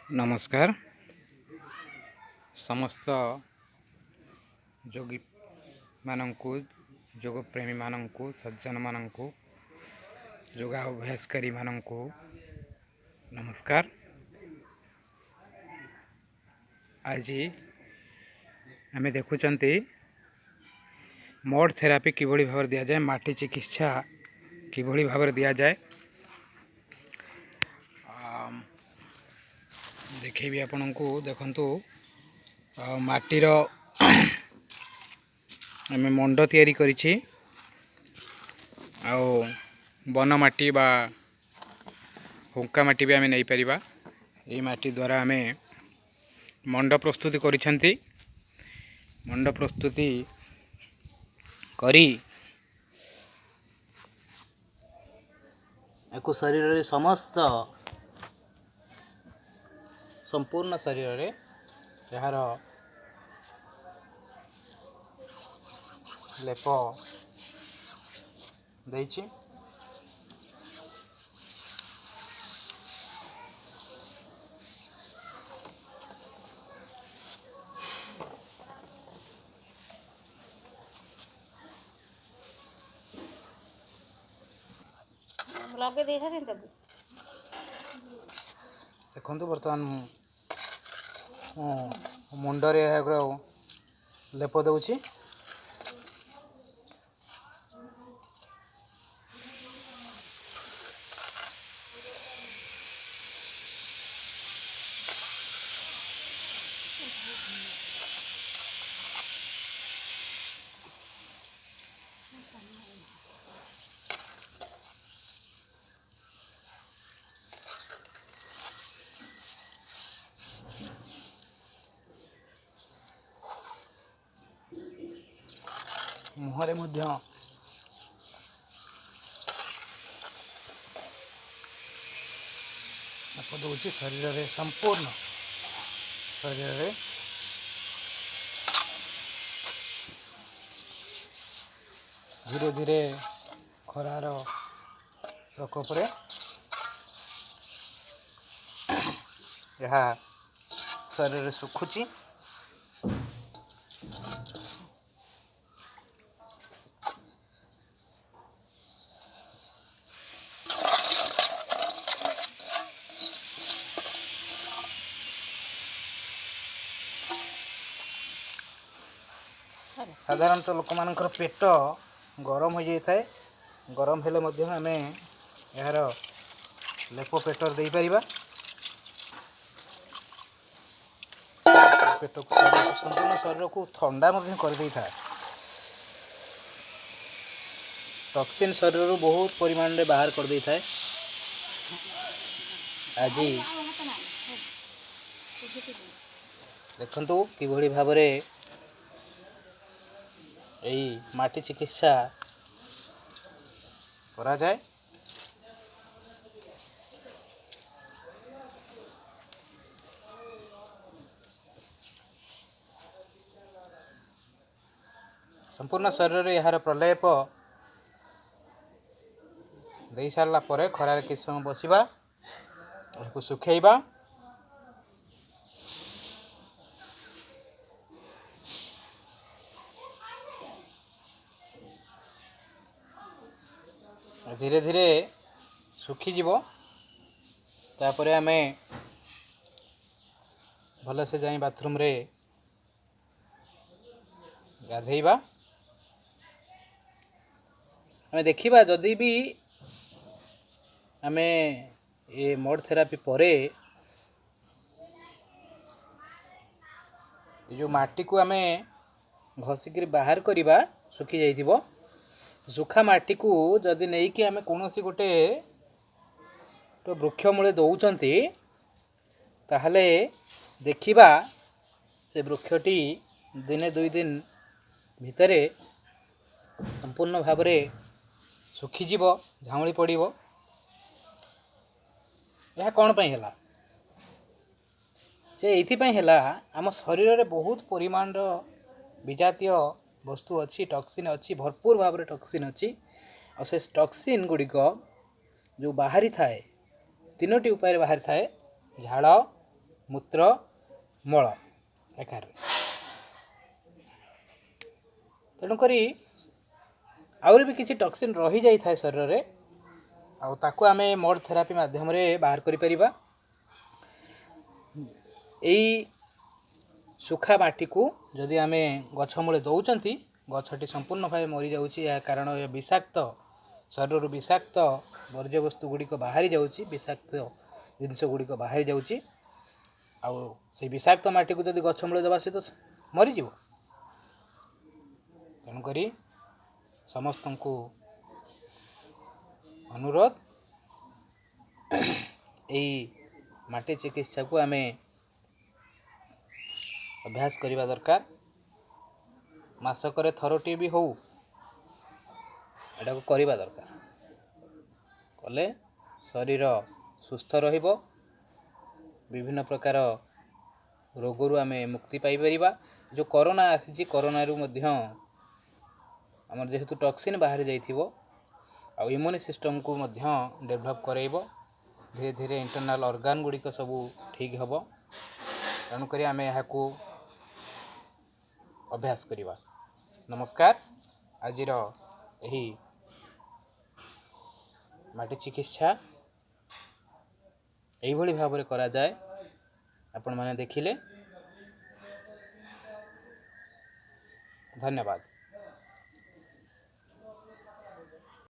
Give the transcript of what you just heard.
ନମସ୍କାର। ସମସ୍ତ ଯୋଗୀମାନଙ୍କୁ, ଯୋଗପ୍ରେମୀମାନଙ୍କୁ, ସଜ୍ଜନମାନଙ୍କୁ, ଯୋଗା ଅଭ୍ୟାସକାରୀମାନଙ୍କୁ ନମସ୍କାର। ଆଜି ଆମେ ଦେଖୁଛନ୍ତି ମଡ଼ ଥେରାପି କିଭଳି ଭାବରେ ଦିଆଯାଏ, ମାଟି ଚିକିତ୍ସା କିଭଳି ଭାବରେ ଦିଆଯାଏ ଦେଖେଇବି ଆପଣଙ୍କୁ। ଦେଖନ୍ତୁ, ମାଟିର ଆମେ ମଣ୍ଡ ତିଆରି କରିଛି, ଆଉ ବନ ମାଟି ବା ହୁଙ୍କା ମାଟି ବି ଆମେ ନେଇପାରିବା। ଏଇ ମାଟି ଦ୍ୱାରା ଆମେ ମଣ୍ଡ ପ୍ରସ୍ତୁତି କରିଛନ୍ତି। ମଣ୍ଡ ପ୍ରସ୍ତୁତି କରି ୟାକୁ ଶରୀରରେ ସମସ୍ତ ସମ୍ପୂର୍ଣ୍ଣ ଶରୀରରେ ଏହାର ଲେପ ଦେଇଛି। ଲଗେଇ ଦେଇସାରିନି ତାକୁ। ଦେଖନ୍ତୁ, ବର୍ତ୍ତମାନ ମୁଁ ମୁଣ୍ଡରେ ଏହାକୁ ଲେପ ଦେଉଛି। ମୁହଁରେ ମଧ୍ୟ ଲେପ ଦେଉଛି। ଶରୀରରେ, ସମ୍ପୂର୍ଣ୍ଣ ଶରୀରରେ ଧୀରେ ଧୀରେ ଖରାର ପ୍ରକୋପରେ ଏହା ଶରୀରରେ ଶୁଖୁଛି। ସାଧାରଣତଃ ଲୋକମାନଙ୍କର ପେଟ ଗରମ ହୋଇଯାଇଥାଏ। ଗରମ ହେଲେ ମଧ୍ୟ ଆମେ ଏହାର ଲେପ ପେଟରେ ଦେଇପାରିବା। ପେଟକୁ, ସମ୍ପୂର୍ଣ୍ଣ ଶରୀରକୁ ଥଣ୍ଡା ମଧ୍ୟ କରିଦେଇଥାଏ। ଟକ୍ସିନ୍ ଶରୀରରୁ ବହୁତ ପରିମାଣରେ ବାହାର କରିଦେଇଥାଏ। ଆଜି ଦେଖନ୍ତୁ କିଭଳି ଭାବରେ ଏଇ ମାଟି ଚିକିତ୍ସା କରାଯାଏ। ସମ୍ପୂର୍ଣ୍ଣ ଶରୀରରେ ଏହାର ପ୍ରଲେପ ଦେଇସାରିଲା ପରେ ଖରାରେ କିଛି ସମୟ ବସିବା, ଏହାକୁ ଶୁଖେଇବା। ଧୀରେ ଧୀରେ ଶୁଖିଯିବ। ତାପରେ ଆମେ ଭଲସେ ଯାଇ ବାଥରୁମ୍ରେ ଗାଧେଇବା। ଆମେ ଦେଖିବା, ଯଦି ବି ଆମେ ଏ ମଡ଼ ଥେରାପି ପରେ ଏ ଯେଉଁ ମାଟିକୁ ଆମେ ଘଷିକିରି ବାହାର କରିବା, ଶୁଖି ଯାଇଥିବ, ଶୁଖା ମାଟିକୁ ଯଦି ନେଇକି ଆମେ କୌଣସି ଗୋଟେ ବୃକ୍ଷ ମୂଳେ ଦେଉଛନ୍ତି, ତାହେଲେ ଦେଖିବା ସେ ବୃକ୍ଷଟି ଦିନେ ଦୁଇ ଦିନ ଭିତରେ ସମ୍ପୂର୍ଣ୍ଣ ଭାବରେ ଶୁଖିଯିବ, ଝାଉଁଳି ପଡ଼ିବ। ଏହା କ'ଣ ପାଇଁ ହେଲା? ସେ ଏଇଥିପାଇଁ ହେଲା, ଆମ ଶରୀରରେ ବହୁତ ପରିମାଣର ବିଜାତୀୟ ବସ୍ତୁ ଅଛି, ଟକ୍ସିନ୍ ଅଛି, ଭରପୁର ଭାବରେ ଟକ୍ସିନ୍ ଅଛି। ଆଉ ସେ ଟକ୍ସିନ୍ ଗୁଡ଼ିକ ଯେଉଁ ବାହାରିଥାଏ, ତିନୋଟି ଉପାୟରେ ବାହାରିଥାଏ: ଝାଳ, ମୂତ୍ର ମଳ ଆକାରରେ। ତେଣୁକରି ଆହୁରି ବି କିଛି ଟକ୍ସିନ୍ ରହିଯାଇଥାଏ ଶରୀରରେ, ଆଉ ତାକୁ ଆମେ ମଡ଼ ଥେରାପି ମାଧ୍ୟମରେ ବାହାର କରିପାରିବା। ଏଇ ଶୁଖା ମାଟିକୁ ଯଦି ଆମେ ଗଛ ମୂଳେ ଦେଉଛନ୍ତି, ଗଛଟି ସମ୍ପୂର୍ଣ୍ଣ ଭାବେ ମରିଯାଉଛି। ଏହା କାରଣ ଏ ବିଷାକ୍ତ ଶରୀରରୁ ବିଷାକ୍ତ ବର୍ଜ୍ୟବସ୍ତୁ ଗୁଡ଼ିକ ବାହାରି ଯାଉଛି, ବିଷାକ୍ତ ଜିନିଷ ଗୁଡ଼ିକ ବାହାରି ଯାଉଛି। ଆଉ ସେଇ ବିଷାକ୍ତ ମାଟିକୁ ଯଦି ଗଛ ମୂଳେ ଦେବା, ସେ ତ ମରିଯିବ। ତେଣୁକରି ସମସ୍ତଙ୍କୁ ଅନୁରୋଧ, ଏଇ ମାଟି ଚିକିତ୍ସାକୁ ଆମେ ଅଭ୍ୟାସ କରିବା ଦରକାର। ମାସକରେ ଥରଟିଏ ବି ହଉ ଏଟାକୁ କରିବା ଦରକାର। କଲେ ଶରୀର ସୁସ୍ଥ ରହିବ, ବିଭିନ୍ନ ପ୍ରକାର ରୋଗରୁ ଆମେ ମୁକ୍ତି ପାଇପାରିବା। ଯେଉଁ କରୋନା ଆସିଛି, କରୋନାରୁ ମଧ୍ୟ ଆମର ଯେହେତୁ ଟକ୍ସିନ୍ ବାହାରି ଯାଇଥିବ, ଆଉ ଇମ୍ୟୁନ୍ ସିଷ୍ଟମ୍କୁ ମଧ୍ୟ ଡେଭଲପ୍ କରାଇବ। ଧୀରେ ଧୀରେ ଇଣ୍ଟରନାଲ୍ ଅର୍ଗାନ୍ ଗୁଡ଼ିକ ସବୁ ଠିକ୍ ହେବ। ତେଣୁକରି ଆମେ ଏହାକୁ ଅଭ୍ୟାସ କରିବା। ନମସ୍କାର। ଆଜିର ଏହି ମାଟି ଚିକିତ୍ସା ଏଇଭଳି ଭାବରେ କରାଯାଏ, ଆପଣମାନେ ଦେଖିଲେ। ଧନ୍ୟବାଦ।